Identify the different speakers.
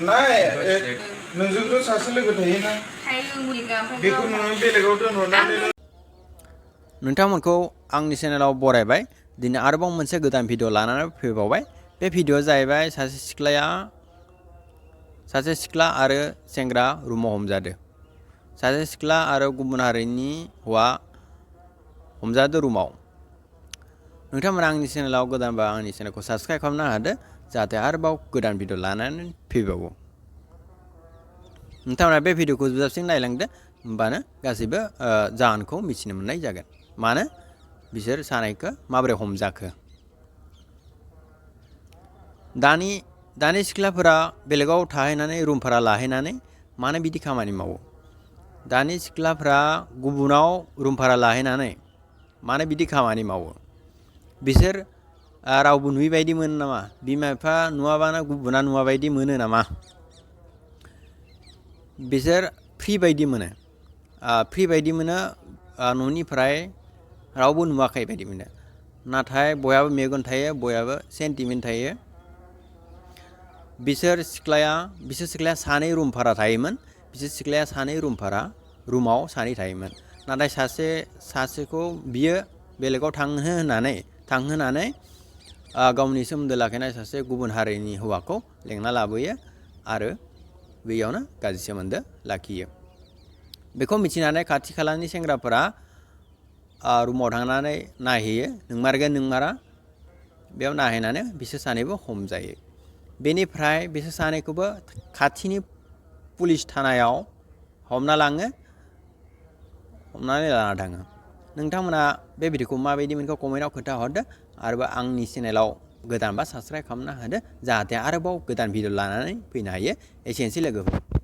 Speaker 1: नाय नोंजोंथ' सासे लोगो थायोना बेखौ नोङो बेलेगाव दोनहरनानै
Speaker 2: नोंथांमोनखौ आंनि चेनेलाव बरायबाय दिनै आरोबाव मोनसे गोदान भिडिअ लानानै फैबावबाय बे भिडिअआ जाहैबाय सासे सिख्ला आरो सेंग्रा रुमाव हमजादों सासे सिख्ला आरो गुबुन हारिनि हौवा हमजादों रुमाव नोंथांमोना आंनि चेनेलाव गोदानबा आंनि चेनेलखौ साबस्क्राइब खालामनो हादो जाहाथे आरोबाव गोदान भिडिअ लानानै फैबावो नोंथांमोना बे भिडिअखौ जोबजासिम नायलांदो होमबानो गासैबो जाहोनखौ मिथिनो मोननाय जागोन मानो बिसोर सानैखौ माबोरै हमजाखो दानि सिख्लाफोरा बेलेगाव थाहैनानै रुम भारा लाहैनानै मानो बिदि खामानि मावो दानि सिख्लाफोरा गुबुनाव रुम भारा लाहैनानै मानो बिदि खामानि मावो बिसोर रावबो नुयै बायदि मोनो नामा बिमा बिफा नुवाबानो गुबुना नुवा बायदि मोनो नामा बिसोर फ्रि बायदि मोनो न'निफ्राय रावबो नुवाखै बायदि मोनो नाथाय बयहाबो मेगन थायो बयहाबो सेन्टिमेन्ट थायो बिसोर सिख्लाया सानै रुम भारा थायोमोन बिसोर सिख्लाया सानै रुमाव सानै थायोमोन नाथाय सासेखौ बियो बेलेगाव थांहोनानै गावनि सोमोन्दो लाखिनाय सासे गुबुन हारिनि हौवाखौ लेंना लाबोयो आरो बेयावनो गाज्रि सोमोन्दो लाखियो बेखौ मिथिनानै खाथि खालानि सेंग्राफोरा रुमाव थांनानै नायहैयो नोंमारगोन नोंमारा बेयाव नायहैनानै बिसोर सानैबो हमजायो बेनिफ्राय बिसोर सानैखौबो खाथिनि पुलिस थानायाव हमनानै लाना थाङो नोंथांमोना बे भिडिअखौ माबायदि मोनखो कमेन्टआव खोन्थाहरदो आरोबा आंनि चेनेलाव गोदानबा साबस्क्राइब खालामना होदो जाहाथे आरोबाव गोदान भिडिअ लानानै फैनो हायो एसेनोसै लोगोफोर